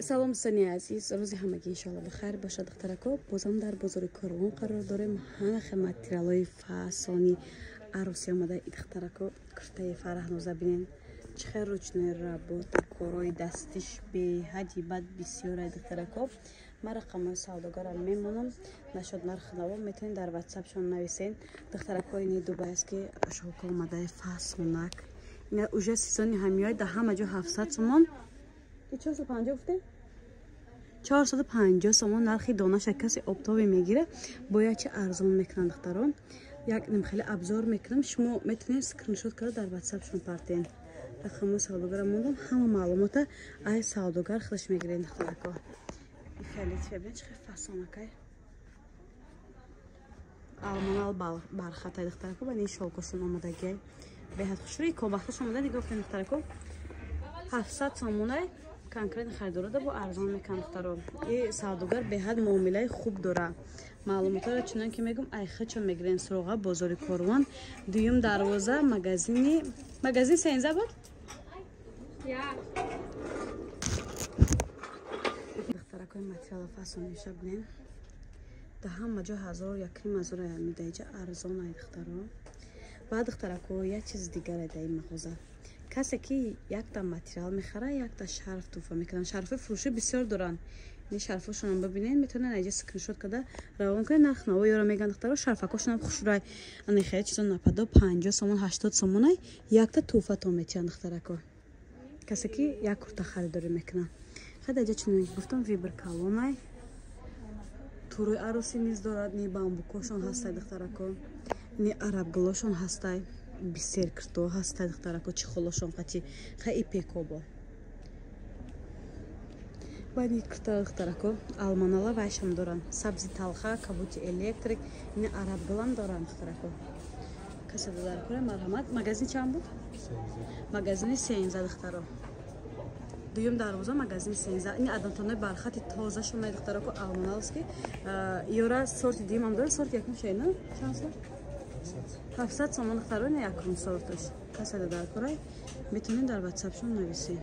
Салом дӯстони азиз, рӯзи ҳамагӣ иншоалло бахайр бошад. Духтарако, бозам дар бозори Корвон қарор дорем. Ҳама материалҳои фасони арӯсӣ омада. Духтарако, куртаи Фараҳноза бинен, чӣ хел ручной работа, корҳои дастиш беҳади бад бисёра. Духтарако, ман рақамҳои савдогарам мемонам, нашод нархи наво метавонед дар ватсапшон нависен. Духтарако, ини Дубай аст, ки шолка омадаи фасонак. Ина уже сезони ҳамиёй, дар ҳама ҷо 700 сомон. 450 гуфте? 450 сомон нархи донаша. Касе оптовый мегира, бояд чи арзон мекунанд, духтарон. Як ним хеле обзор мекунам, шумо метавонед скриншот карда дар ватсапшон партен. Рақамҳои савдогара мондам, ҳама маълумота ай савдогар худаш мегирен, духтарако. Фиолетовая бинед, чӣ хел фасонакай, алмонал бархатай, духтарако. Ба ин шолкошон омадагиай, беҳад хушрӯи кобахташ омада. Нигоҳ кунед, духтарако, 700 сомонай. Конкретно харидорода бо арзон мекунанд, духтаро. И савдогар беҳад муомилаи хуб дора. Маълумотҳоро, чунон ки мегӯм, айхичо мегирен. Суроға: бозори Корвон, дуюм дарвоза, магазин сенза буд. Духтаракои, материала фасониша бинен, да ҳама ҷо ҳазор, якним ҳазор мидаиҷа арзон ай, духтаро. Баъд, духтарако, як чизи дигаре дар ин мағоза: касе ки якта материал мехара, якта шарф туҳфа мекунанд. Шарфҳои фурӯшӣ бисёр доранд. Ин шарфҳошонам бибинед, метавонед аҷа скриншот карда равон кунед. Нарх наво ёро мегӯянд, духтаро. Шарфакошонам хушрӯй, ани хеле чизо нападо 50 сомон, 80 сомонай, якта туҳфа то метиҳанд, духтарако, касе ки як курта харидорӣ мекунад. Хеле аҷа, чунон ки гуфтам, выбор калонай. Турои арӯсӣ низ дорад, ни бамбукошон ҳастай, духтарако, ни арабгулошон ҳастай, бисер кирто ҳастай, духтарако, чехолошон қати хай ипекобо. Баъд ни кирта, духтарако, алманала вайшам доранд, сабзи талха, кабути электрик, ини арабгулам доранд, духтарако. Касе дар кора, марҳамат. Магазин чанд буд? Магазини сенза, духтаро, дуюм дарвоза, магазини сенза. Ини адантонои бархати тоза шумаи, духтарако, алманалски. Ёра сорти дуюмам дорад, сорти якум шайна чанд сорт? 700 сомон, духтаро, ина якум сорташ. Касе дар корай, метавонед дар ватсапшон нависед.